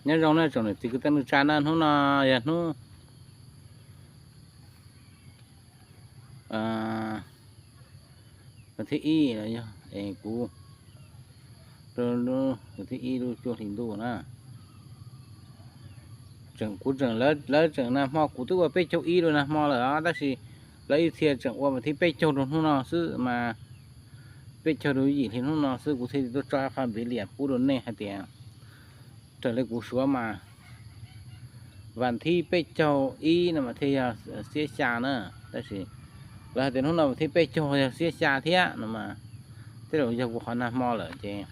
Nyob zoo na tsoom niam txiv kwv tij neej tsa na, hnub no yog hnub thib ib kuv, thib ib lub cuaj hli ntuj na. Kuv tseem, lawv tseem nag hmo, kuv twb ua peb caug ib lub nag hmo lawm os, tab sis lawv ib txhia tseem ua vas thib peb caug rau hnub no xwb mas, peb caug rau yim hli hnub no xwb kuv thiaj li tuaj tso qhov npiv liam pub rau nej hais tias raws li kuv suav mas vas thib peb caug ib no mas thiaj yog xiab xya na. Tab sis lawv hais tias hnub no vas thib peb caug yog xiab xya thiab no mas, tej zaum yog kuv qhov nag hmo lawm ces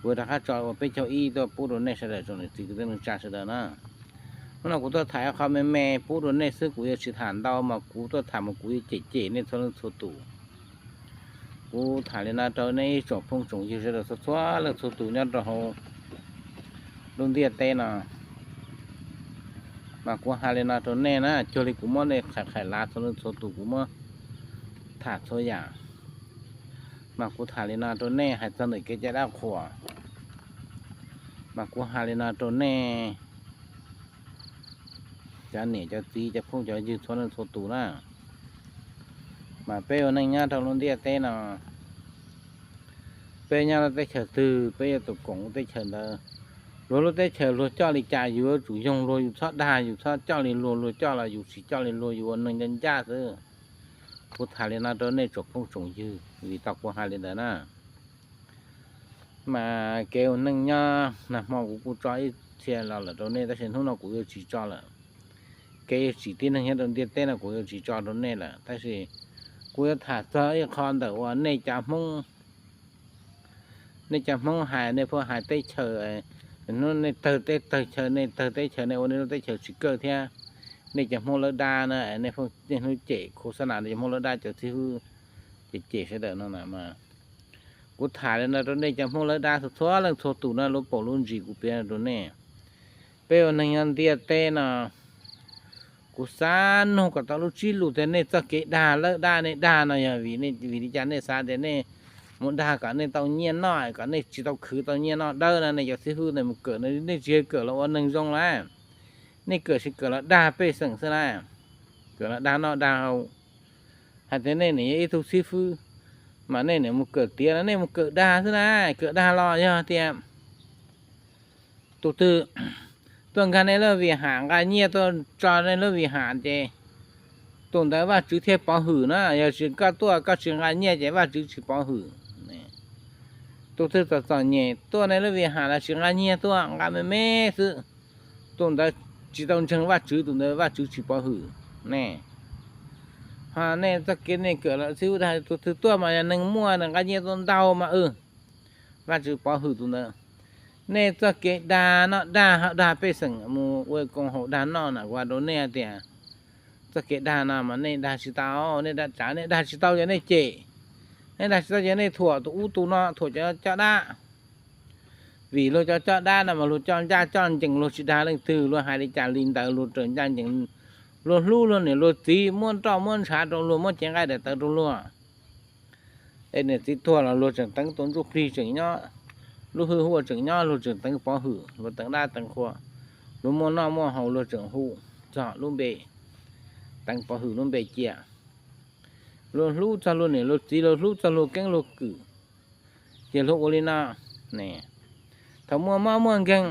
kuv rov qab tso ua peb caug ib tuaj pub rau nej sawv daws tsoom niam txiv kwv tij neej tsa sawv daws na. Hnub no kuv tuaj tham qhov me me pub rau nej xwb, kuv yuav tsis tham ntau mas kuv tuaj tham mas kuv yuav cem cem nej txhua leej txhua tus. Kuv tham li no rau nej ib tsoom phooj tsoom ywg sawv daws txhua txhua leej txhua tus nyob rau hauv lub ntiaj teb no, mas kuv hais li no rau nej na, cuag li kuv muab nej qhais qhais lav txhua leej txhua tus, kuv muab tham txhua yam, mas kuv tham li no rau nej hais txog ntawm kev cai dab qhuas, mas kuv hais li no rau nej cov niam cov txiv cov phooj cov ywg txhua leej txhua tus na. Mas peb ua neej nyob rau lub ntiaj teb no, peb nyob lub teb chaws twg peb yuav tsum koom lub teb chaws ntawd. Luag lub teb chaws luag coj li cas yus yuav tsum yoog luag, yus txhob dag, yus txhob coj li luag, luag coj los yus tsis coj li luag, yus ua neeg ncaj ncaj xwb. Kuv tham li no rau nej tsoom phooj tsoom ywg vim tau kuv hais li ntawd na. Mas kev ua neej nyob nag hmo kuv kuj tso ib txhia los lawm rau nej, tab sis hnub no kuv yuav tsis tso lawm. Kev yuav tsim tib neeg nyob rau ntiaj teb no kuv yuav tsis tso rau nej lawm, tab sis kuv yuav tham txog ib qho ntawm uas nej cov Hmoob, nej cov Hmoob hais, nej pheej hais teb chaws, hnub nej tawg teb tawg chaw, nej tawg teb chaws, nej ua nej lub teb chaws tsis kawg thiab. Nej cov Hmoob lawv dab na, nej pheej niaj hnub cem khos xab nas cov Hmoob lawv dab cov txiv hwb, cem cem sawv daws no na mas, kuv tham li no rau nej cov Hmoob lawv dab txhua leej txhua tus no, lub paus lub ntsis kuv piav rau nej. Peb ua neeg nyob ntiaj teb no, kuv xav nug kom tau lub tsib lus tias nej txoj kev dag lawv dab nej dag no yog vim, vim li cas nej xav tias nej mus dag kom nej tau nyiaj noj, kom nej tsis tau khwv tau nyiaj noj dawb no, nej cov xib hwb nej mus kawm no nej tsis kawm los ua neeg zoo lawm, nej kawm tsis kawm los dag pej xeem xwb na, kawm los dag noj dag haus. Hais tias nej nim yog ib tug xib fwb, mas nej nim mus kawm tiav los nej mus kawm dag xwb na, kawm dag los yog tias tus twg tuaj nkag nej lub vij ham nqa nyiaj tuaj tso nej lub vij ham ces tus ntawd Vajtswv thiaj pov hwm na. Yog tsis koj tuaj koj tsis nqa nyiaj ces Vajtswv tsis pov hwm. Tus twg txom txom nyem tuaj nej lub vij ham los tsis nqa nyiaj tuaj, nqa me me xwb, tus ntawd tsis tau ntseeg Vajtswv, tus ntawd Vajtswv tsis pov hwm ne. Ho nej txoj kev nej kawm los xib fwb dag tus twg tuaj mas yog neeg muaj, nws nqa nyiaj tuaj ntau mas Vajtswv pov hwm tus ntawd. Nej txoj kev dag noj dag haus dag pej xeem mus ua koom haum dag noj na, kuv hais rau nej tias txoj kev dag no mas nej dag tsis tau, nej dag tsav, nej dag tsis tau ces nej cem, nej dag tsis tau ces nej thuam tus ub tus no, thuam cov coj dab. Vim luag cov coj dab no mas luag coj ncaj coj ncees, luag tsis dag leej twg, luag hais li cas li ntawd, luag raws ncaj ncees, luag hlub luag niam luag txiv, muab nroj muab ntshav rau luag, muab cev nqaij daim tawv rau luag. Es niam txiv tuag los luag tseem teev tus ntsuj plig tseem nyob, lub hwj huaj tseem nyob, luag tseem teev pov hwm, luag teev dab teev qhua, luag muaj noj muaj haus luag tseem hu txog lub npe, teev pov hwm lub npe cia. Luag hlub txog luag niam luag txiv, luag hlub txog luag keeb luag kwm, ces luag ua li no. Thaum muaj mob muaj nkeeg,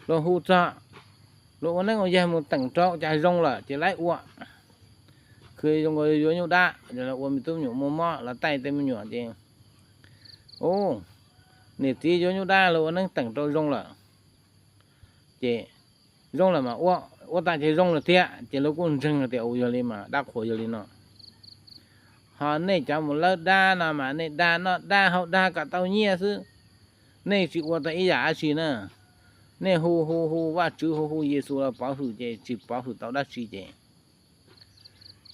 luag hu txog, luag ua neeb ua yaig mus teem rau cas zoo lawm ces lawv ua, khwv zoo yuav nyuj dab, ua me tub me nyuam muaj mob los taij tej me nyuam ces, niam txiv yuav nyuj dab, luag ua neeb teem rau zoo lawm ces zoo lawm mas ua, ua tas ces zoo lawm thiab ces luag kuj ntseeg tias ua yog li mas dab qhuas yog li no. Ho nej cov mus lawb dab no mas nej dag noj dag haus dag kom tau nyiaj xwb, nej tsis ua tau ib yam dab tsi na. Nej hu hu hu Vajtswv hu hu Yexus los pov hwm ces tsis pov hwm tau dab tsi ces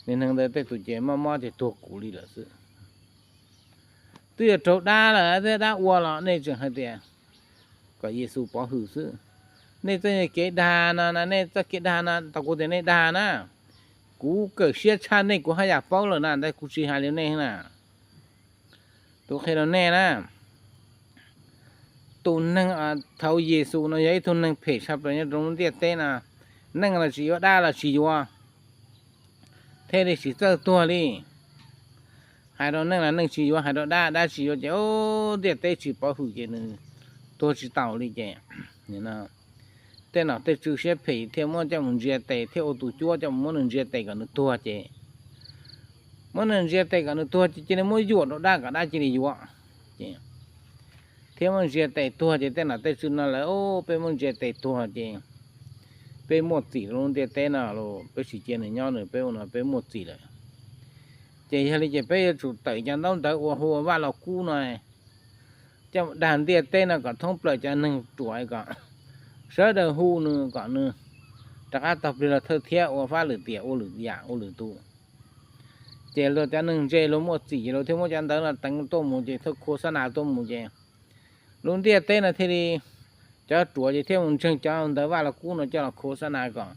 niag neeg ntawd tej tus ces mob mob ces tuag kuv li lawm xwb. Twb yog raug dab lawm thiab dab ua los nej tseem hais tias kom Yexus pov hwm xwb. Nej txoj kev dag no na, nej txoj kev dag no tau kuv tias nej dag na, kuv kawm siab tshaj nej kuv haj yam paub lawm na, ntawd kuv tsis hais li nej na. Tus qhia rau nej na, tus neeg, thaum Yexus no yog ib tug neeg phem tshaj plaws nyob rau lub ntiaj teb no, neeg los tsis yuav, dab los tsis yuav, thiaj li tsis txawj tuag li. Hais rau neeg los neeg tsis yuav, hais rau dab, dab tsis yuav ces ntiaj teb tsis pov hwm ces nws tuag tsis taus li ces tej nom tej tswv siab phem thiaj muab coj mus ntsia tes, thiaj ua tus cuab coj mus muab nws ntsia tes kom nws tuag ces, muab nws ntsia tes kom nws tuag ces cia li muab yuam rau dab kom dab cia li yuav. Ces thiab muab ntsia tes tuag ces tej nom tej tswv no lawv, peb muab ntsia tes tuag ces peb muaj txim rau lub ntiaj teb no los peb tsis cia nws nyob, nws peb ua no peb muaj txim lawm. Ces yog li ces peb yuav tsum tawm cov ntaub ntawv uas hu ua Vaj Los Kub no coj dag ntiaj teb no kom thoob plaws cov neeg ruam kom sawv daws hu nws kom nws rov qab tau plig los thawj thiab ua fab lwm tiam ua lwm yam ua lwm tus. Ces luag cov neeg ntse luag muaj txim ces luag thiaj muab cov ntawv no teev tuaj mus ces thawj khua xab nas tuaj mus ces lub ntiaj teb no thiaj li, cov ruam ces thiaj mus ntseeg cov ntawv Vaj Los Kub no coj los khua xab nas kom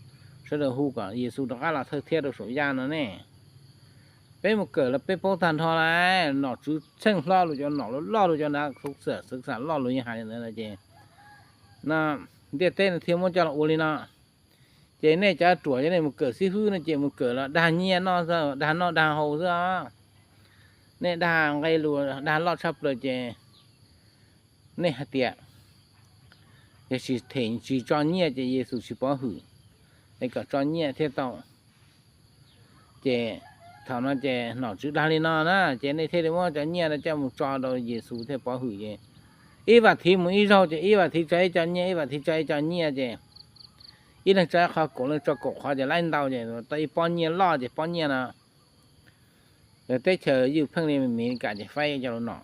sawv daws hu kom Yexus rov qab los thawj thiab rau saum yaj no ne. Peb mus kawm los peb paub tag nrho lawm, nom tswv tsheej hlob luag cov nom loj loj luag cov nav xwv xam loj luag yeej hais li ntawd no ces, no, ntiaj teb no thiaj muab coj los ua li no. Ces nej cov ruam ces nej mus kawm xib hwb no ces mus kawm los dag nyiaj noj, dag noj dag haus xwb os. Nej dag nqe lus dag loj tshaj plaws ces nej hais tias yog tsis them tsis tso nyiaj ces Yexus tsis pov hwm, es kom tso nyiaj thiaj tau. Ces thaum no ces nom tswv dag li no na ces nej thiaj li muab cov nyiaj no coj mus tso rau Yexus thiaj pov hwm ces ib vam thiv mus ib zaug ces ib vam thiv tso ib co nyiaj, ib vam thiv tso ib co nyiaj ces ib leeg tso ib qho kaum, leej tso kaum qhov ces laib ntau ces tau ib pob nyiaj loj ces pob nyiaj no teb chaws ywj pheej li Amelikas ces faib cov lus nom.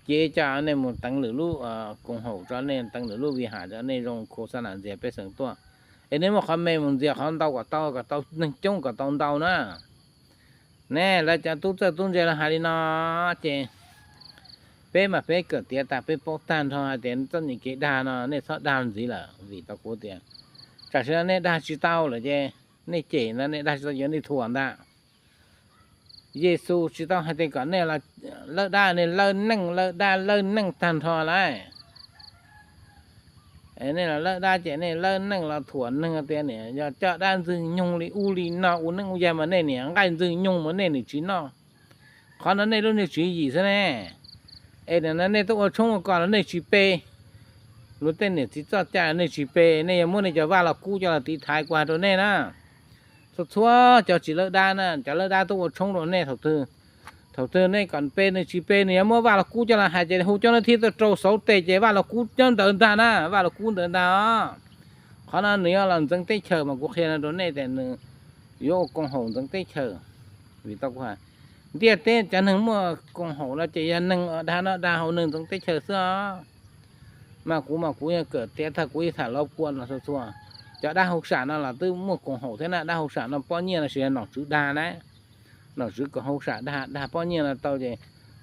Ces coj nej mus teev lwm lub koom haum tso, nej teev lwm lub vi ham tso, nej zoo khua xab nas ntxias pej xeem tuaj. Es nej muaj qhov me mus ntxias qhov ntau kom tau, kom tau neeg coob kom tau ntau na. Ne lawv cov tub txawj tub ntse lawv hais li no ces peb mas peb kawm tiav tas peb paub tag nrho hais tias txoj niag kev dag no nej txhob dag ntxiv lawm vim tau kuv tias tam sim no nej dag tsis tau lawm ces nej cem ntag, nej dag tsis tau ces nej thuam ntag. Yexus tsis tau hais tias kom nej lawb dab, nej lawb neej lawb dab lawb neej tag nrho lawm. Nej los lawb dab ces nej lawb neej los thuam neeg tias niam yog coj dab ntxwg nyoog li ub li no ua neej ua yaig mas nej niam nqaij ntxwg nyoog mas nej niam tsis noj. Qhov no nej lub niag tswv yim xwb ne. Es nim no nej tuaj ua tshoob ua kos los nej tsis pe, luag tej niam txiv txoj cai los nej tsis pe, nej yuav muab nej cov Vaj Los Kub coj los tiv thaiv kuv hais rau nej na. Txhua txhua cov tsis lawb dab na, cov lawb dab tuaj ua tshoob rau nej thaum twg, thaum twg nej kom pe nws tsis pe nws yuav muab Vaj Los Kub coj los hais ces hu coj nej thiab tuaj rau xauv tes ces Vaj Los Kub nyob ntawd ntag na, Vaj Los Kub ntawd ntag os. Qhov no nws yog los ntxeev teb chaws mas kuv qhia no rau nej tias nws yuav ua koom haum ntxeev teb chaws. Vim tau kuv hais, ntiaj teb cov neeg muaj koom haum no ces yog neeg dag noj dag haus neeg ntxeev teb chaws xwb os. Mas kuv mas kuv yeej kawm tiav tag kuv ib tham lov kua no txhua txhua. Cov dab hauj sam no los twb muaj koom haum thiab na, dab hauj sam no pob nyiaj no tsis yog nom tswv dag na. Nom tswv kom hauj sam dag, dag pob nyiaj no tau ces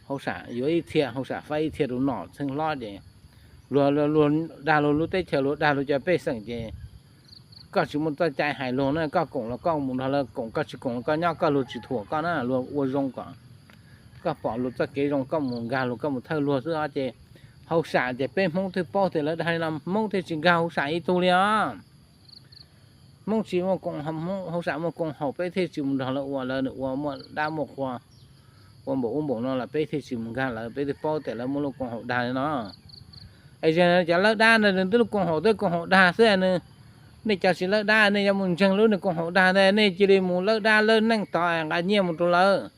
hauj sam yuav ib txhia, hauj sam faib ib txhia rau nom tsheej hlob ces luag, luag dag luag lub teb chaws, luag dag luag cov pej xeem ces koj tsis muaj txoj cai hais luag na, koj koom los koj mus nrog lawv koom, koj tsis koom los koj nyob koj, luag tsis thuam koj na, luag ua zoo kom koj pom luag txoj kev zoo koj mus nkag luag, koj mus thawj luag xwb os. Ces hauj sam ces peb Hmoob twb paub tias lawv dag li no Hmoob thiaj tsis nkag hauj sam ib tug li os. Hmoob tsis muaj koom, hauj sam muaj koom haum peb thiaj tsis mus nrog lawv ua, lawv nws ua muaj dab muaj qhua, ua npaum ub npaum no los peb thiaj tsis mus nkag lawv, peb twb paub tias lawv muaj lub koom haum dag li no. Es cov lawb dab ntawd nws twb lub koom haum twb koom haum dag xwb nws. Nej cov tsis lawb dab nej yuav mus ntseeg lub nws koom haum dag ntawd nej cia li mus lawb dab lawb neej tod nqa nyiaj mus rau lawv.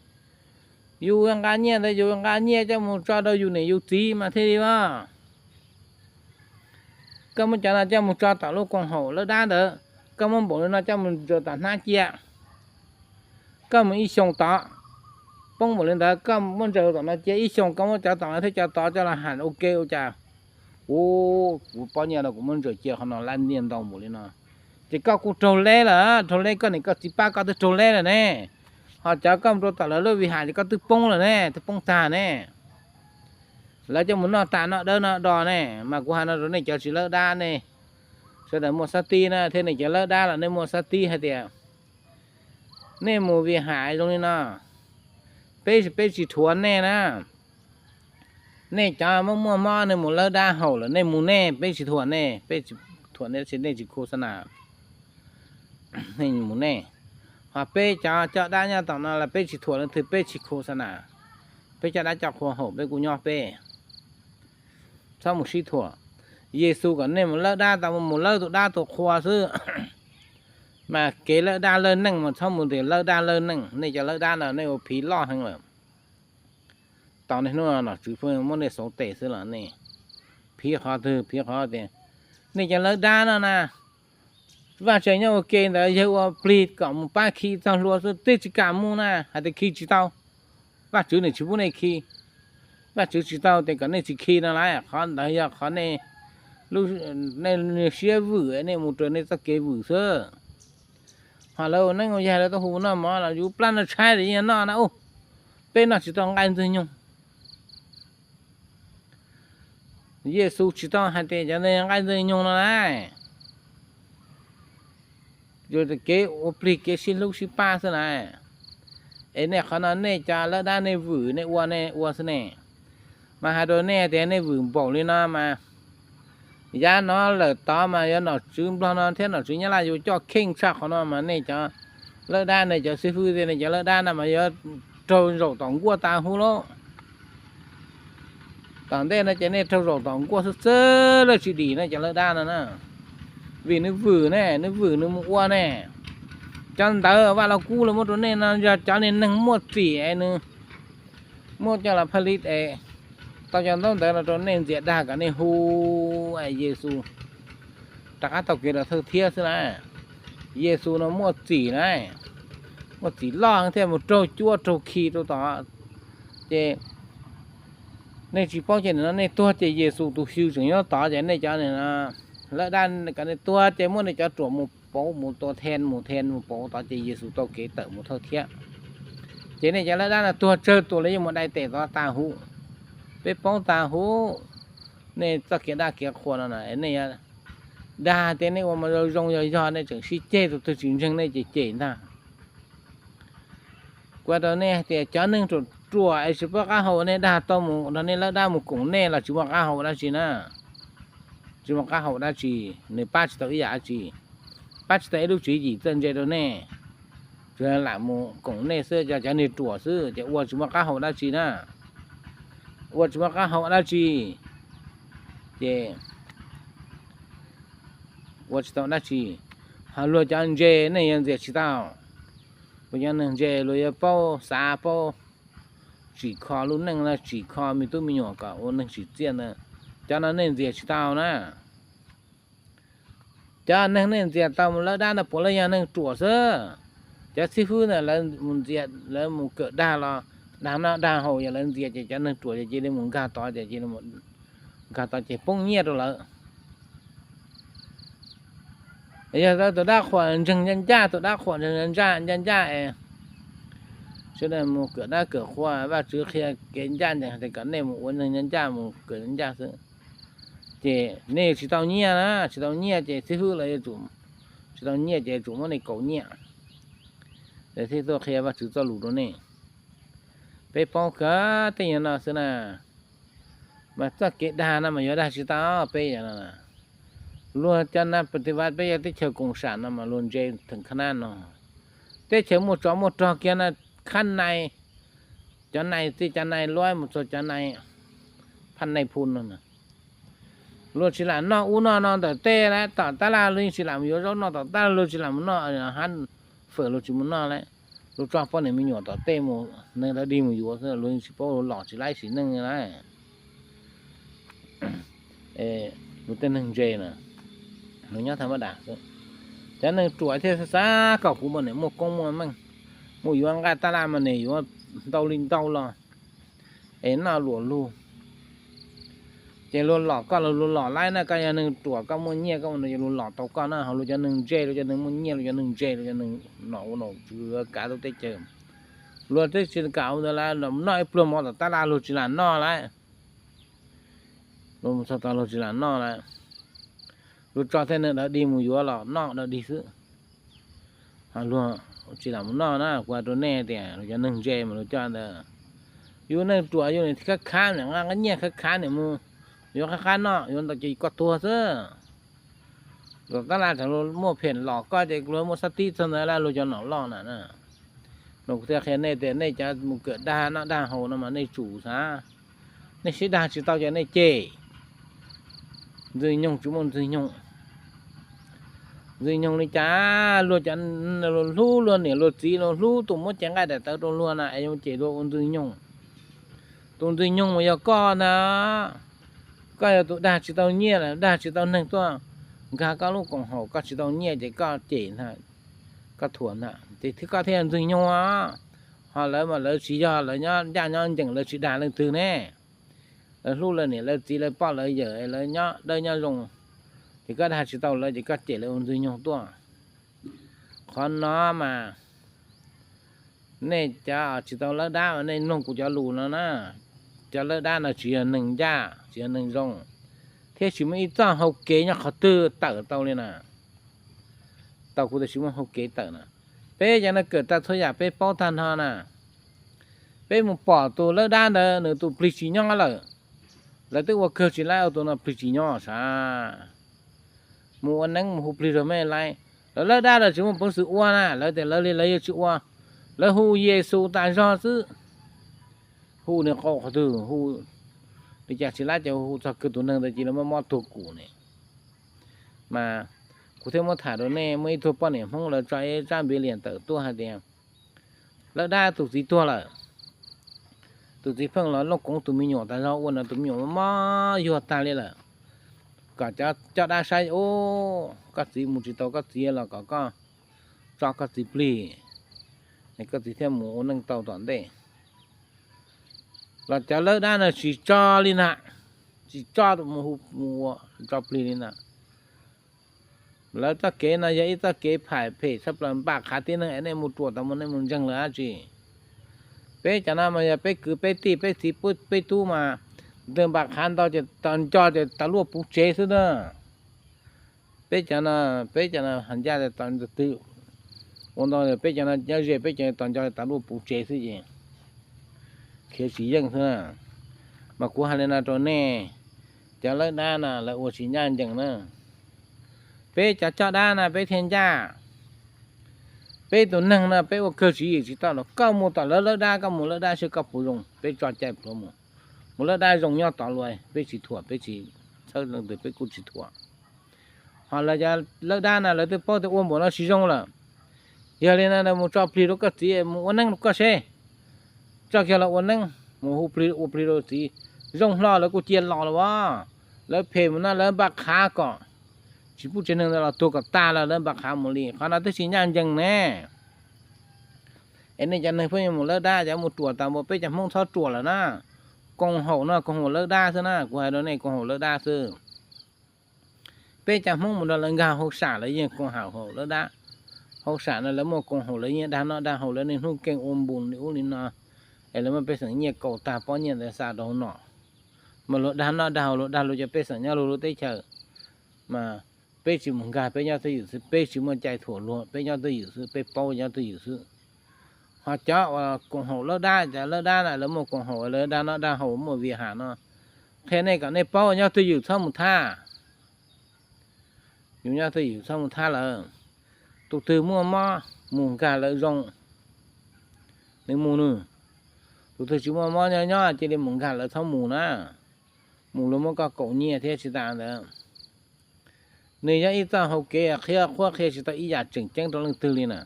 Yus nqa nyiaj ntawd yus nqa nyiaj coj mus tso rau yus niam yus txiv mas thiaj li as. Koj muab cov no coj mus tso tom lub koom haum lawb dab ntawd, koj muab npaum li no coj mus ntsaws tom hnab cia. Koj mus ib xyoos tod, poob npaum li ntawd koj muab ntsaws tom no cia ib xyoos, koj muab cov tom no thiab cov tod coj los ham ua ke ua cas kuv, kuv pob nyiaj no kuv muab ntsaws cia qhov no lab nyiaj ntau npaum li no. Ces koj kuj raug leb lawm, raug leb, koj niam koj txiv pab koj twb raug leb lawm ne. Ho cov koj mus rau tom lawv lub vi ham ces koj twb poob lawm ne, twb poob tag ne. Lawv coj mus noj tas noj dawb noj do ne, mas kuv hais no rau nej cov tsis lawb dab nej, sawv daws muaj xab tib na, thiab nej cov lawb dab los nej muaj xab tib hais tias nej mus vi ham zoo li no, peb, peb tsis rhuav nej na. Nej cov muaj muaj mob nej mus lawb dab haus lawm, nej mus nej, peb tsis thuam nej, peb tsis thuam nej, nej tsis khu xa nas, nej mus nej. Ho peb cov coj dab nyob tom no los peb tsis thuam leej twg, peb tsis khu xa nas, peb coj dab coj qhua haus peb kuj nyob peb. Txhob mus sib thuam. Yexus kom nej mus lawb dab tau mus lawb tus dab tus qhua xwb. Mas kev lawb dab lawb neej mas txhob mus tias lawb dab lawb neej, nej cov lawb dab no nej ua phiv loj heev lawm. Tau niaj hnub no nom tswv pheej muab nej xauv tes xwb los nej phiv qhov twg phiv qhov tias nej cov lawb dab no na, Vajtswv nyob ua ke ntawd yawg ua plig kom mus pab khi txog hlua xwb twb tsis kam mus na, hais tias khi tsis tau, Vajtswv nws tsis pub nej khi. Vajtswv tsis tau tias kom nej tsis khi no las, qhov ntawd yog qhov nej, nej siab vwm nej mus raws nej txoj kev vwm xwb. Ho lawv ua neeb ua yaig lawv tuaj hu noj mov los yus plab no tshaib los yeej noj na u. Peb noj tsis tau nqaij ntxwg nyoog. Yexus tsis tau hais tias cov nqaij ntxwg nyoog no na, yus kev ua plig kev sib hlub sib pab xwb na. Es nej qhov no nej cov lawb dab nej vwm nej ua nej ua xwb ne. Mas hais rau nej tias nej vwm npaum li no mas, yav no lawm tod mas yog nom tswv Nplog no thiab nom tswv Nyab Laj yuav coj kheej tshaj qhov no mas nej cov lawb dab nej cov xib fwb thiab nej cov lawb dab no mas yuav raug zaum tom nkuaj tas huv lauj. Tom ntej no ces nej raug zaum tom nkuaj xwb xwb lawm tsis dim nej cov lawb dab no na. Vim nws vwm ne, nws vwm nws mus ua ne. Cov ntawv Vaj Los Kub lawv muab rau nej no yog cov niag neeg muaj txim es nws muab coj los phaj li es tau cov ntaub ntawv no rau nej ntxias dag kom nej hu Yexus rov qab tau kev rau thawj thiab xwb na. Yexus no muaj txim na, muaj txim loj thiaj mus raug cuab raug khi rau tod. Ces nej tsis paub ces nim no nej tuag ces Yexus tus xyw tseem nyob tod ces nej cov lawb dab kom nej tuag ces muab nej cov ruam mus pauv mus tua then mus then mus pauv tod ces Yexus tau kev tawm mus thawj thiab. Ces nej cov lawb dab no tuag tsawg tus los yeej mus dai tes tod tas huv. Peb paub tas huv nej txoj kev dab kev qhua no na. Nej dag tias nej ua mas zoo zoo yog yog nej tseem sib ceg tus twg tsis ntseeg nej ces cem ntag. Kuv hais rau nej hais tias cov neeg ruam ruam es tsis paub qab hau nej dag tau mus nrog nej lawb dab mus koom nej los tsis muaj qab hau dab tsi na. Tsis muaj qab hau dab tsi, nws pab tsis tau ib yam dab tsi, pab tsis tau ib lub tswv yim txawj ntse rau nej. Tsuas lam mus koom nej xwb, cov cov niag ruam xwb ces ua tsis muaj qab hau dab tsi na. Ua tsis muaj qab hau dab tsi ces ua tsis tau dab tsi. Ho luag cov ntse nej yuav ntxias tsis tau. Luag cov neeg ntse luag yuav paub xav paub tsim kho lub neej no, tsim kho me tub me nyuam kom ua neeg tsim txiaj ntawd, cov no nej ntxias tsis tau na. Cov neeg nej ntxias tau mus lawb dab no puav leej yog neeg ruam xwb. Cov xib fwb ntawd lawv mus ntxias, lawv mus kawm dag los dag noj dag haus, yog lawv ntxias ces cov neeg ruam ces cia li mus nkag tod ces cia li nkag tod ces poob nyiaj rau lawv. Yog tus dab qhuas ntseeg ncaj ncaj, tus dab qhuas ntseeg ncaj ncaj es sawv daws mus kawm dab kawm qhua, Vajtswv qhia kev ncaj ncees tias kom nej mus ua neeg ncaj ncaj mus kawm ncaj xwb, ces nej tsis tau nyiaj na, tsis tau nyiaj ces xib fwb los yuav tsum, tsis tau nyiaj ces yuav tsum muab nej kaus nyiaj. Lawv thiaj tuaj qhia Vajtswv txoj lus rau nej. Peb paub kawg tej yam no xwb na. Mas txoj kev dag no mas yuav dag tsis tau peb yam no. Luag cov nas pab tis vaj peb yog teb chaws koom sam no mas luag ntse theem khab nab no. Teb chaws muaj tsov muaj rog kiag no, khab nais, cov nais txij cov nais luab mus txog cov nais phab nais phu no. Luag tsis lam noj ub noj no ntawm tej lawm, tom tab laj luag yeej tsis lam mus yuav zaub noj, tom tab laj luag tsis lam mus noj hab fawm, luag tsis mus noj lawm. Luag tso poj niam me nyuam tom tej mus, neeg dawb dig mus yuav xwb, luag yeej tsis paub, luag los tsis laib sim neej li lawm. Luag tej neeg ntse na, luag nyob thaj mab dam xwb. Cov neeg ruam thiaj xav kom kuv mas nim muaj koob muaj meej, mus yuav nqaij tab laj mas nim yuav ntau li ntau los es noj luam lug. Ces luag lom koj los luag lom laib na, koj yog neeg ruam koj muaj nyiaj koj mus no ces luag lom tau koj na. Ho luag cov neeg ntse, luag cov neeg muaj nyiaj, luag cov neeg ntse, luag cov neeg nom ua nom tswv kav tau teb chaws, luag twb tsis kam ua ntawd lawm, noj ib pluag mov tom tab laj luag tsis lam noj lawm. Luag mus txog tod luag tsis lam noj lawm. Luag tso tej neeg dawb dig mus yuav los noj dawb dig xwb. Ho luag tsis lam mus noj na, kuv hais rau nej tias luag cov neeg ntse mas luag coj ntawd, Yus neeg ruam yus nim khab khab nim nqa nyiaj khab khab nim mus, yuav qab qab noj yuav ntau ces koj tuag xwb. Luag tab laj thaum luag muaj phem los koj ces luag muaj sab tib txog ntawd lawm luag cov nom loj na. Mas kuv thiaj qhia nej tias nej cov mus kawm dag noj dag haus no mas nej tsum xav, nej sib dag tsis tau ces nej cem. Ntxwg nyoog tsis muaj ntxwg nyoog. Ntxwg nyoog li cas? Luag cov, luag hlub luag niam luag txiv, luag hlub tus muab cev nqaij daim tawv rau luag na es yuav cem luag ua ntxwg nyoog. Tus ntxwg nyoog mas yog koj ntag. Koj yog tus dag tsis tau nyiaj, dag tsis tau neeg tuaj nkag koj lub koom haum, koj tsis tau nyiaj ces koj cem ntag, koj thuam ntag ces thiab koj thiaj yog ntxwg nyoog os. Ho lawv mas lawv tsis yog, lawv nyob ncaj nyob ncees, lawv tsis dag leej twg ne. Lawv hlub lawv niam lawv txiv, lawv poj lawv yawm, lawv nyob dawb nyob zoo, ces koj dag tsis tau lawv ces koj cem lawv ua ntxwg nyoog tuaj. Qhov no mas nej cov tsis tau lawb dab mas nej mloog kuv cov lus no na. Cov lawb dab no tsis yog neeg ncaj, tsis yog neeg zoo, thiab tsis muaj ib txoj hau kev nyob qhov twg tawm tau li na. Tau kuv tias tsis muaj hau kev tawm na. Peb cov no kawm tau txhua yam peb paub tag nrho na. Peb mus pom tus lawb dab ntawd nws tus plig tsis nyob lawm, lawv twb ua kawg tsis laib ua tus no plig tsis nyob sav. Mus ua neeb mus hu plig rau mej laib. Lawv lawb dab lawv tsis muaj peev xwm ua na, lawv tias lawv li lawv yuav tsis ua. Lawv hu Yexus tas zog xwb. Hu nws qau qhov twg, hu li cas tsis laib ces hu txog kawg tus neeg ntawd ces lawv muab mob tuag kum ne. Mas kuv thiaj muab tham rau nej, muaj ib tug poj niam Hmoob lawv tso ib tsab npiv liam tawm tuaj hais tias lawb dab tus txiv tuag lawm, tus txiv pheej los looj koov tus me nyuam tas zog ua no tus me nyuam mob yuag tag li lawm. Kom cov coj dab saib ub, koj txiv mus tsis tau, koj txiv los kom koj tso koj txiv plig, koj txiv thiaj mus ua neej tau tom ntej. Los cov lawb dab no tsis tso li na, tsis tso mus hu mus ua tso plig li na. Lawv txoj kev no yog ib txoj kev pham phem tshaj plaws, npam qhav tib neeg es nej mus ruam tau mus, nej mus ntseeg lawv dab tsi? Peb cov no mas yog peb kwv peb tij peb txiv peb tub mas, ntawm npam qhav ntau ces tos nco ces tas luaj puv tsev xwb na. Peb cov no, peb cov no hais ncaj tos twg ua ntau, peb cov no nyob ze peb cov tos nco tas luaj puv tsev xwb ces khiav tsis yeej xwb na. Mas kuv hais li no rau nej, cov lawb dab no lawv ua tsis ncaj ncees na. Peb cov coj dab no peb thiaj ncaj. Peb tus neeg no peb ua kawg tswv yim tsis tau los koj mus tom lawv lawb dab, koj mus lawb dab seb koj puas zoo, peb tso cai pluav mus. Mus lawb dab zoo nyob tod luaj, peb tsis thuam, peb tsis txhawb leej twg, peb kuj tsis thuam. Ho lawv cov lawb dab no lawv twb paub tias ua npaum no tsis zoo lawm. Yog li no mus tso plig rau koj txiv mus ua neeb rau koj seb. Tso kiag los ua neeb mus hu plig ua plig rau txiv, zoo hlo lawv kuj cia los los as. Lawv phem mus no lawv npam qhav kom tsis pub tsev neeg ntawd los tuag kom tag los lawv npam qhav mus li, qhov no twb tsis ncaj ncees ne. Es nej cov neeg pheej yuav mus lawb dab, cov mus ruam tas npaum peb cov Hmoob txhob ruam lawm na. Koom haum no koom haum lawb dab xwb na, kuv hais rau nej koom haum lawb dab xwb. Peb cov Hmoob mus nrog lawv nkag hauj sam lawv yeej koom haum lawb dab. Hauj sam no lawv muaj koom haum lawv yeej dag noj dag haus lawv niaj hnub keej ua npus li ub li no, es lawv muab pej xeem nyiaj kaus tag pob nyiaj ntawd xa rau hauv no. Mas luag dag noj dag haus luag dag luag cov pej xeem nyob luag lub teb chaws, mas peb tsis mus nkag, peb nyob twj ywm xwb, peb tsis muaj cai thuam luag, peb nyob twj ywm xwb, peb paub nyob twj ywm xwb. Ho cov uas koom haum lawb dab, cov lawb dab na lawv muaj koom haum lawv dag noj dag haus muaj vias ham no, qhia nej kom nej paub nyob twj ywm txhob mus thab. Yus nyob twj ywm txhob mus thab lawm. Tus twg muaj mob mus nkag lawv zoo, nws mus nws. Tus twg tsis muaj mob nyob nyob cia li mus nkag lawv txhob mus na. Mus luag muab koj kaum nyiaj thiab tsis tas ntawd. Nws yog ib txoj hau kev qhia qhuab qhia tsis tau ib yam tseem ceeb rau leej twg li na.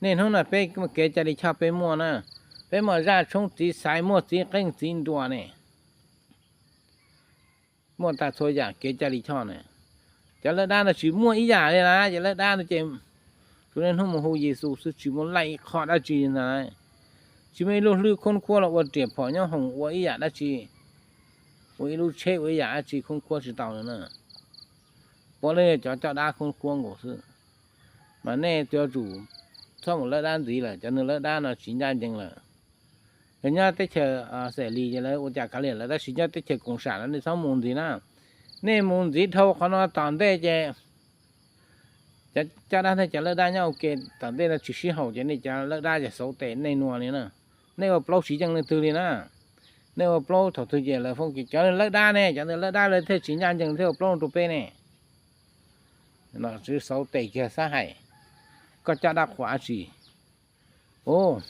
Niaj hnub no peb kev cai lij choj peb muaj na, peb muaj zaj tshoob txiv xaiv muaj txiv qeej txiv nruas ne. Muaj tag txhua yam kev cai lij choj na. Cov lawb dab no tsis muaj ib yam li na, cov lawb dab no ces tsuas niaj hnub mus hu Yexus xwb, tsis muaj laij ib qho dab tsi na. Tsis muaj ib lub hlwb khoob khuab los ua riam phom nyob hoom ua ib yam dab tsi, ua ib lub tsheb ua ib yam dab tsi khoob khuab tsis tau li na. Puav leej cov coj dab khoob khuab nkaus xwb. Mas nej yuav tsum txhob mus lawb dab ntxiv lawm, cov neeg lawb dab no tsis ncaj ncees lawm. Yog nyob teb chaws xes lis ces lawv ua cas kav liam lawv, tab sis nyob teb chaws koom sam no nej txhob mus ntxiv na. Nej mus ntxiv dhau qhov no tom ntej ces cov coj dab thiab cov lawb dab nyob ua ke tom ntej no tsis sib haum ces nej cov lawb dab ces xauv tes nej nua li na. Nej ua plaub tsis yeej leej twg li na. Nej ua plaub thaum twg ces lawv foob kiag cov lawv dab ne, cov lawv dab lawv thiaj tsis ncaj ncees thiaj ua plaub rau peb ne. Nom tswv xauv tes kiag xav hais, koj coj dab qhuas dab tsi? Ub,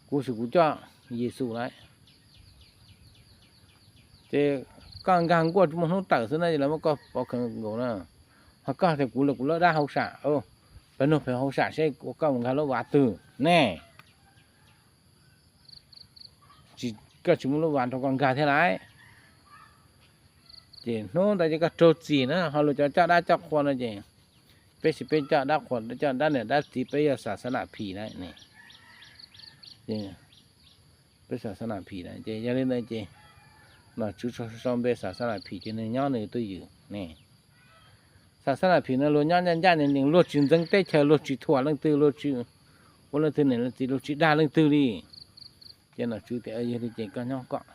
kuv xwb kuv coj Yexus lawm. Ces koj nkag nkuaj tsis muaj hnub tawm xwb na, lawv muab koj pov khaws nkaus na. Ho koj tias kuv los kuv lawv dab hauj sam, peb nug pem hauj sam seb koj mus nkag lub vas twg ne. Koj tsis muaj lub vas rau koj nkag thiab lauj. Ces hnub ntawd ces koj raug txim na, ho luag cov coj dab coj qhua no ces peb tsis, peb coj dab qhua coj dab niam dab txiv, peb yog xas xas nas phis na. Peb xas xas nas phis na ces yog li ntawd ces nom tswv sau npe xas xas nas phis ces nws nyob nws twj ywm ne. Xas xas nas phis no luag nyob ncaj ncaj ncees ncees, luag tsis ntxeev teb chaws, luag tsis thuam leej twg, luag tsis ua leej twg niam leej txiv, luag tsis dag leej twg li. Ces nom tswv tias yog li ces koj nyob koj,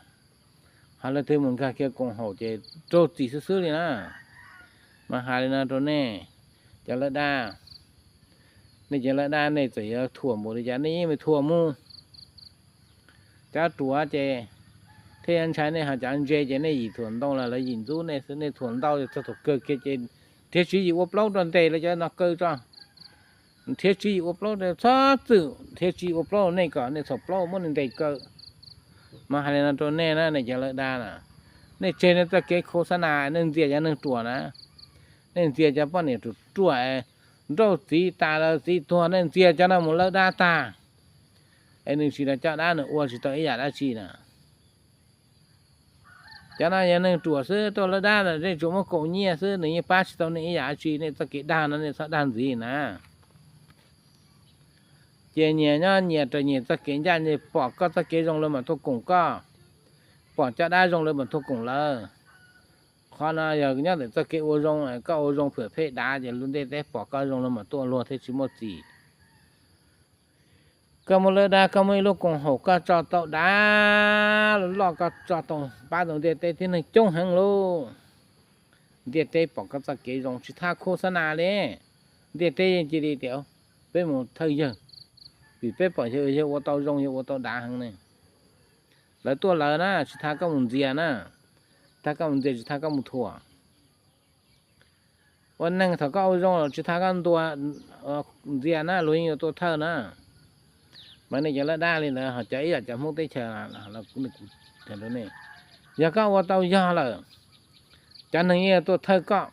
ho leej twg mus nkag kiag koom haum ces raug txim xwb xwb li na. Mas hais li no rau nej cov lawv dab, nej cov lawv dab nej txawm yuav thuam npaum li cas nej yeej mus thuam mus. Cov ruam ces thiaj yuav ntshai nej, ho cov ntse ces nej yim thuam ntau los lawv yim ntxub nej xwb, nej thuam ntau txog thaum kawg kiag ces nrhiav tswv yim ua plaub rau ntes lawv cov no kaw tso. Nrhiav tswv yim ua plaub, txhob txwm nrhiav tswv yim ua plaub nej kom nej txhaum plaub muab nej ntes kaw. Mas hais li no rau nej na, nej cov lawv dab na, nej tseg nej txoj kev khos xab nas, nej ntxias cov neeg ruam na, nej ntxias cov poj niam ruam ruam, nrauj txiv tas los txiv tuag, nej ntxias cov no mus lawv dab tag, es nws tsis los coj dab nws ua tsis tau ib yam dab tsi na. Cov no yog neeg ruam xwb, tuaj lawv dab los nej tsuas muab kaus nyiaj xwb, nws yeej pab tsis tau nej ib yam dab tsi, nej txoj kev dag no nej txhob dag ntxiv na. Ces nyias nyob nyias raws nyias txoj kev ncaj, pom koj txoj kev zoo lawv mam tuaj koom koj, pom coj dab zoo lawv mam tuaj koom lawv. Qhov no yog nyob ntawm txoj kev ua zoo, koj ua zoo phwm phem dav ces lub ntiaj teb pom koj zoo lawv mam tuaj luag thiaj tsis muaj txim. Koj muaj lawv dab, koj muaj ib lub koom haum koj tso tau dav loj, koj tso tau pab tau ntiaj teb tib neeg coob heev lauj. Ntiaj teb pom koj txoj kev zoo tsis thab khos xab nas li. Ntiaj teb yeej cia li tias peb mus thawj yawg, vim peb pom yawg, yawg ua tau zoo, yawg ua tau dav heev ne. Lawv tuaj lawv na, tsis thab koj mus ntxias na, thab koj mus ntxias tsis thab koj mus thuam. Ua neeg thaum koj ua zoo los tsis thab koj ntua ntxias na, luag yeej yuav tuaj thawj na. Mas nej cov lawv dab li ntawd ho cov ib yam cov Hmoob teb chaws, yog koj ua tau yog lawm, cov neeg yeej tuaj thawj koj.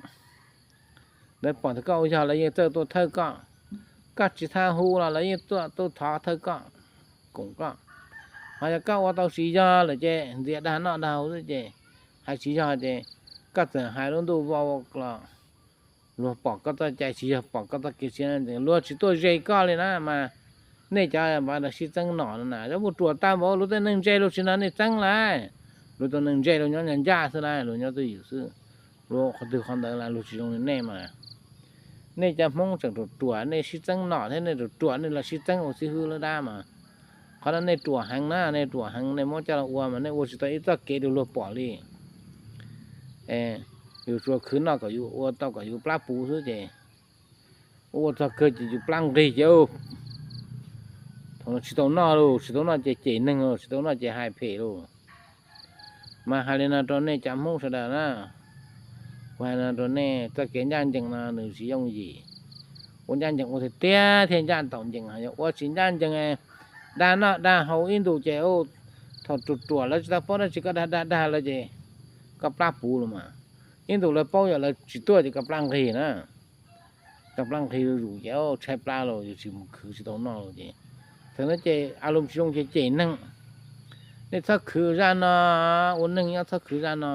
Lawv pom tias koj ua yog lawv yeej txawj tuaj thawj koj. Koj tsis thab hu los lawv yeej tuaj tuaj thov thawj koj, koom koj. Ho yog koj ua tau tsis yog lawm ces ntxias dag noj dag haus xwb ces hais tsis yog ces koj txawm hais lub ntuj vau los luag pom koj txoj cai tsis yog, pom koj txoj kev tsis, luag tsis tuaj ze koj li na. Mas nej cov sib txeeb nom no na, yuav mus ruam tag npaum luag tej neeg ntse luag tsis nrog nej txeeb lawm. Luag tus neeg ntse luag nyob ncaj ncaj xwb na, luag nyob twj ywm xwb. Luag qhov twg qhov ntawd los luag tsis zoo li nej mas. Nej cov Hmoob tseem ruam ruam, nej sib txeeb nom thiab nej ruam ruam, nej los sib txeeb ua xib hwb lawv dab mas. Qhov no nej ruam heev na, nej ruam heev, nej muab coj los ua mas nej ua tsis tau ib txoj kev rau luag pom li. Yus tsuas khwv noj kom yus ua tau kom yus plab puv xwb ces ua txog kawg ces yus plab nqig ces thaum no tsis tau noj lauj, tsis tau noj ces cem neeg lauj, tsis tau noj ces hais phem lauj. Mas hais li no rau nej cov Hmoob sawv daws na, kuv hais no rau nej, txoj kev ncaj ncees no nws tsis yooj yim. Ua ncaj ncees ua tiag tiag thiaj ncaj ntaus ncees, yog ua tsis ncaj ncees, dag noj dag haus ib ntus ces thaum ruam ruam lawv tsis tau paub dab tsi koj dag dag dag lawv ces koj plab puv los mas. Ib ntus lawv paub yog lawv tsis tuaj ces koj plab nqig na. Koj plab nqig zuj zus ces tshaib plab los yus tsis mus khwv tsis tau noj los ces, thaum no ces a lus tsis zoo ces cem neeg. Nej txhob khwv zaj no, ua neeg nyob txhob khwv zaj no.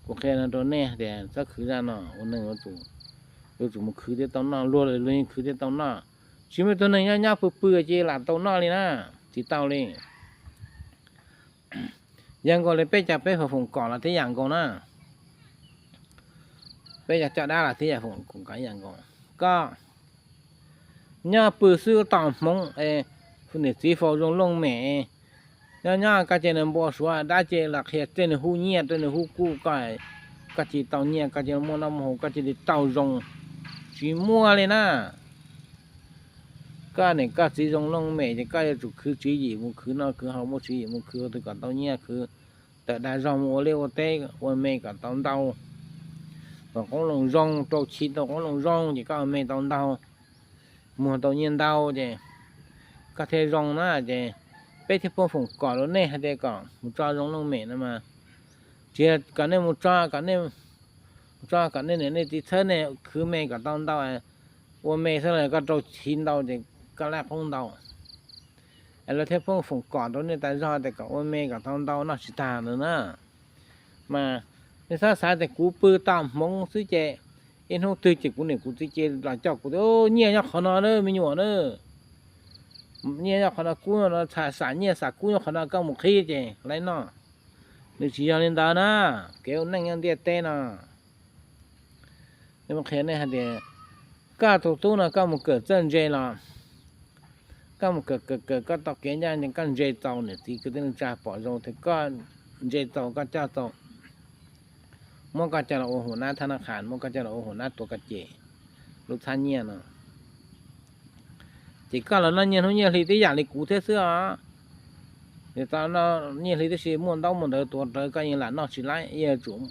Kuv qhia no rau nej tias txhob khwv zaj no, ua neeg yuav tsum mus khwv thiaj tau noj, luag los luag yeej khwv thiaj tau noj. Tsis muaj ib tug neeg nyob nyob pw pw ces lam tau noj li na, tsis tau li. Yam nkaus li peb cov peb foom kom los tib yam nkaus na. Peb cov coj dab los tib yam foom kom ib yam nkaus. Koj nyob pw xwb tom hmoov, niam txiv faus zoo looj mem, nyob nyob koj cia nws npau suav, dab cia los qhia tej nws hu nyiaj tej nws hu kuj koj, koj cia tau nyiaj koj cia muaj noj muaj haus koj cia li tau zoo. Tsis muaj li na. Koj niam koj txiv zoo looj mem ces koj yuav tsum khwv tswv yim mus khwv noj khwv haus, muaj tswv yim mus khwv ua twg kom tau nyiaj khwv, tawm dag zog mus ua liaj ua teb ua me kom tau ntau, kom qoob loo zoo, rau chiv tau qoob loo zoo ces koj ua me tau ntau, muag tau nyiaj ntau ces koj thiaj zoo na. Ces peb thiaj pheej foom kom rau nej hais tias kom mus tso zoo looj mem no mas, tsis yog kom nej mus tso, kom nej mus tso kom nej niam nej txiv txhawb nej khwv me kom tau ntau, ua me xwb los koj rau chiv ntau ces koj lab qoob ntau. Es lawv thiaj pheej foom kom rau nej tas zog tias kom ua me kom tau ntau noj tsis tag ntawd na. Mas nej txhob xav tias kuv pw tau hmoov xwb ces ib hnub twg ces kuv niam kuv txiv ces los coj kuv tias nyiaj nyob qhov no na me nyuam na, nyiaj nyob qhov no, kub no, xam nyiaj xam kub nyob qhov no, koj mus qhib ces lawv noj. Nws tsis yog li ntawd na, kev ua neej nyob ntiaj teb no. Qhia nej hais tias koj tus tub no koj mus kawm txawj ntse los, koj mus kawm kawm kawm koj tau kev ncaj ncees, koj ntse txaus niam txiv kwv tij neej tsa pom zoo tias koj ntse txaus, koj coj txaus, muab koj coj los ua hua nab thab nab qhas, muab koj coj los ua hua nab tuav koj ceg lub txhab nyiaj no. Ces koj los noj nyiaj hnub nyiaj hli tib yam li kuv thiab xwb os. Tau noj nyiaj hli tib si muaj ntaub muaj ntawv tuav rawv koj yeej lam noj tsis laib, yeej yuav tsum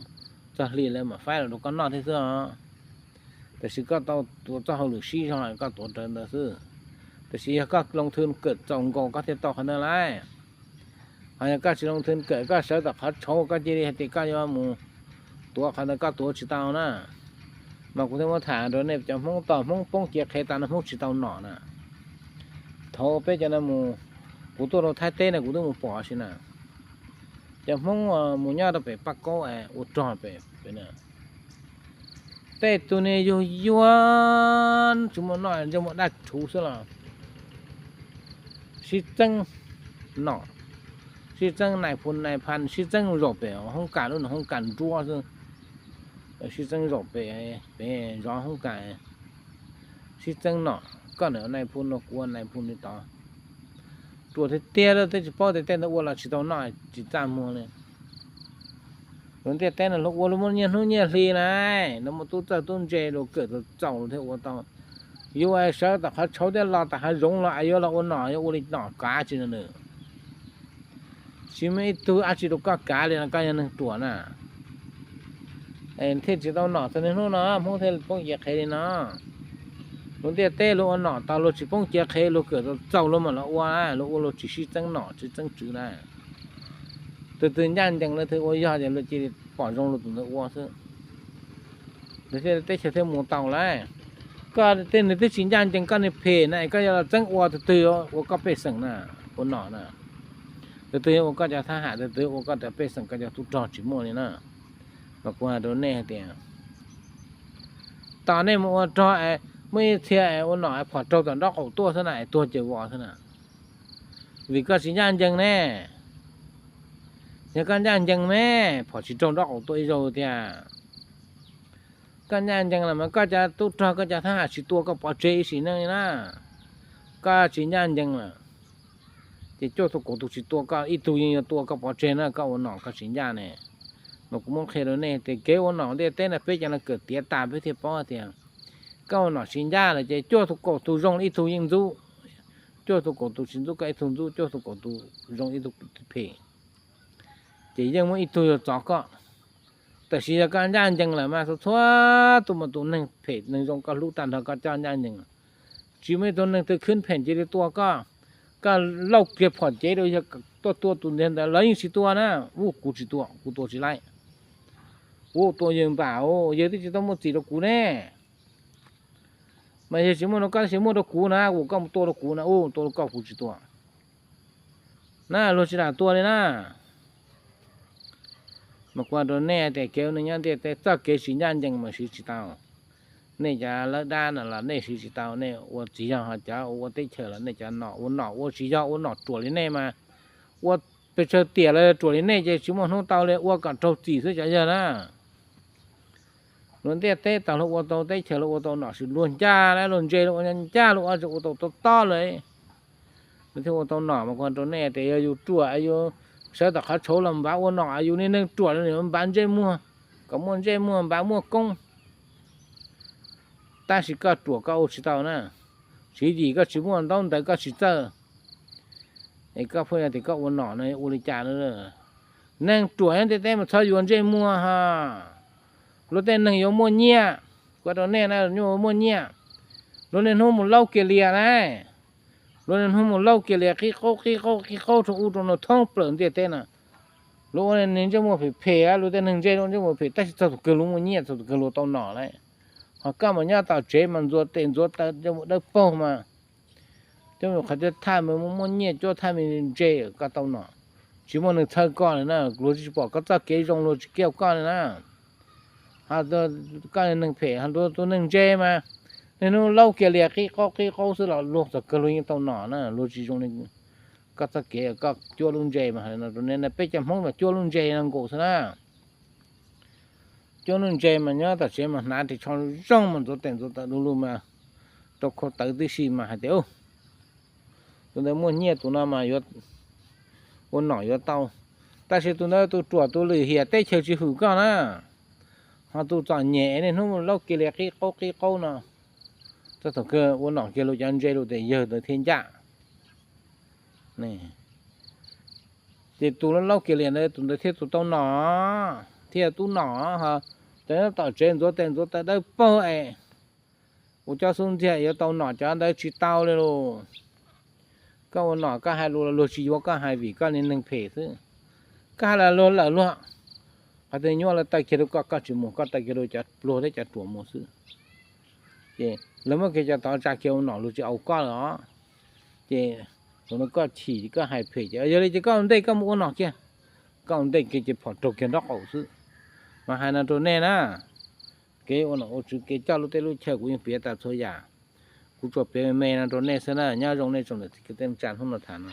txog hli lawv mam faib los rau koj noj thiab xwb os. Tiam sis koj tau tuav txoj hauj lwm sib zog koj tuav rawv ntawd xwb. Tiam sis yog koj loo thw kawm txaus nkaus koj thiaj tau qhov ntawd lauj. Ho yog koj tsis loo thw kawm, koj sawv tom qhov tshauv koj cia li hais tias koj yuav mus tuav qhov ntawd koj tuav tsis tau na. Mas kuv thiaj muab tham rau nej cov Hmoob tog, Hmoob poob cev qhev tas no Hmoob tsis tau nom na. Thaum peb cov no mus, kuv tuaj rau Thaib teb no kuv twb mus pom si na. Cov Hmoob mus nyob rau pem Paj Kaub ua rog pem, tej tug niag yuag yuag tsis muaj noj, ntsej muag daj rhuv xwb los sib txeeb nom, sib txeeb nais phoo nais pha, sib txeeb zaum pem hoob kas, lub hoob kas nruab xwb. Sib txeeb zaum pem, pem zov hoob kas, sib txeeb nom, koj niam nais phoo no kuv nais phoo li tod. Ruam tiag tiag, tej tsis paub tias tej ntawd ua los tsis tau noj tsis txaj muag li. Luag ntiaj teb no luag ua luag muaj nyiaj hnub nyiaj hli na, luag muaj tub txawj tub ntse, luag kawm txaus txaus luag thiaj ua tau. Yus sawv tom qhov tshauv thiab los tom hav zoov los es yuav los ua nom, yuav ua li nom kav tsis nws. Tsis muaj ib tug dab tsi rau koj kav li no, koj yog neeg ruam na. Thiaj tsis tau nom txog niaj hnub no, Hmoob thiaj poob cev qhev li no. Luag ntiaj teb luag ua nom tau luag tsis poob cev qhev, luag kawm txaus txaus luag mam los ua, luag ua luag tsis sib txeeb nom sib txeeb tswv na. Tus twg ncaj ncees lawm, tus twg ua yog ces luag cia li pom zoo luag tus ntawd ua xwb. Nws thiaj teb chaws thiaj mus tau lawm. Koj tej nws twb tsis ncaj ncees, koj niag phem na es koj yuav los txeeb ua tus twg ua koj pej xeem na, ua nom na. Tus twg yuav ua koj cov thab ham, tus twg ua koj cov pej xeem, koj cov tub rog tsis muaj li na. Mas kuv hais rau nej hais tias tos nej mus ua rog es muaj ib txhia es ua nom es phom raug tom nraub qaum tuaj xwb na es tuag ces vos xwb na. Vim koj tsis ncaj ncees ne. Yog koj ncaj ncees ne, phom tsis raug nraub qaum tuaj ib zaug tiag. Koj ncaj ncees los mas koj cov tub rog koj cov thab ham tsis tua koj pov tseg ib sim neej li na. Koj tsis ncaj ncees lawm ces cuaj tus kaum tus tsis tua koj, ib tug yeej yuav tua koj pov tseg na, koj ua nom koj tsis ncaj ne. Mas kuv muab qhia rau nej tias kev ua nom ntiaj teb no peb cov no kawm tiav tas peb thiaj paub tias koj ua nom tsis ncaj lawm ces cuaj tus kaum tus zoo ib tug yeej ntxub, cuaj tus kaum tus tsis ntxub koj ib tug ntxub, cuaj tus kaum tus zoo ib tug phem. Ces yeej muaj ib tug yuav txov koj. Tab sis yog koj ncaj ncees lawm mas txhua txhua tus mas tus neeg phem neeg zoo koj hlub tag nrho koj coj ncaj ncees. Tsis muaj ib tug neeg twg khwb phem cia li tua koj. Koj lauj kiag phom cev rau yog tuaj tua tus ntiag ntawd lawv yeej tsis tua na. Ub, kuv tsis tua, kuv tua tsis laib. Ub, tua yawg npam, yawg twb tsis tau muaj txim rau kuv ne. Mas yog tsis muaj rau koj tab sis muaj rau kuv na, ua koj mus tua rau kuv na, ub, tua rau koj kuv tsis tua. Na luag tsis lam tua li na. Mas kuv hais rau nej tias kev ua neej nyob ntiaj teb txoj kev tsis ncaj ncees mas siv tsis tau. Nej cov lawb dab no los nej siv tsis tau, nej ua txiv yawg ho cov ua teb chaws los nej cov nom ua nom ua tsis yog ua nom ruam li nej mas, ua pes tsawg tiam los ruam li nej ces tsis muaj hnub tau li, ua kom raug txim xwb cov yawg na. Luag ntiaj teb tas luag ua tau teb chaws, luag ua tau nom, luag ncaj, luag ntse, luag ua ncaj, luag ua tau tob tob lawm. Luag thiaj ua tau nom mas kuv hais rau nej tias yog yus ruam es yus sawv tom qhov tshauv los npav ua nom, yus niag neeg ruam los npav ntsej muag, kom muaj ntsej muag npav muaj koob. Tab sis koj ruam koj ua tsis tau na. Tswv yim koj tsis muaj ntaub ntawv koj tsis txawj, es koj pheej tias koj ua nom no ua li cas? Neeg ruam nyob ntiaj teb mas txhob yuav ntsej muag ha. Luag tej neeg yuav muaj nyiaj, kuv rau nej na, yuav muaj nyiaj. Luag niaj hnub mus laub kiag lias na, luag niaj hnub mus laub kiag lias qib qaub qib qaub qib qaub rau ub rau no thoob plaws ntiaj teb na. Luag ua neeg ntsej muag phem phem, luag tej neeg ntse luag ntsej muag phem, tab sis txog tus kawg luag muaj nyiaj, txog tus kawg luag tau nom lawm. Ho koj mas nyob tom tsev mas ntxuav tes ntxuav taw ntsej muag dawb paug mas, coj qhov tias thaj me muaj nyiaj cuab thaj me ntse koj tau nom, tsis muaj neeg txhawj koj li na, luag tsis pom koj txoj kev zoo luag tsis kiag koj li na. Koj neeg phem, tus neeg ntse mas niaj hnub laub kiag lias qib qaub qib qaub xwb los luag txog kawg luag yeej tau nom na, luag tsis zoo li koj txoj kev koj cuab lub ntse mas. Rau nej peb cov Hmoob mas cuab lub ntse no nkaus xwb na. Cuab lub ntse mas nyob tom tsev mas hnav ris tsho zoo mas ntxuav tes ntxuav taw du lug mas rau khau tawv tib si mas hais tias tus ntawd muaj nyiaj, tus no mas ua nom yuav tau. Tab sis tus ntawd tus ruam tus lwm hiam teb chaws tsis hwm koj na, ho tus txom nyem niaj hnub laub kiag lias qib qaub qib qaub no, txog thaum kawg ua nom kiag luag cov ntse lus tias yawg ntawd thiaj ncaj. Ces tus laub kiag lias ntawd tus ntawd thiaj tus tau nom, thiaj tub nom. Ho cov nyob tom tsev ntxuav tes ntxuav taw dawb paug es ua cov xub ntiag yuav tau nom cov ntawd tsis tau li lauj. Koj ua nom koj hais lus los luag tsis yuav koj hais vim koj niag neeg phem xwb. Koj hais los luag lawm luag, qhov twg nyuaj lawv taw kiag rau koj, koj tsis mus, koj taw kiag rau cov pluag thiab cov ruam mus xwb. Ces lawv muab kiag cov tod tsa kiag ua nom luag tsis au koj lawm os. Ces thaum no koj chim koj hais phem ces yog li ces koj ua ntej koj mus ua nom kiag, koj ua ntej kiag ces phom raug kiag nraub qaum xwb. Mas hais no rau nej na, kev ua nom ua tswv kev coj lub teb lub chaw kuv yeej piav tas txhua yam. Kuv tsuas piav me me no rau nej xwb na, nyob zoo nej tsoom niam txiv kwv tij neej tsa hnub no tham no.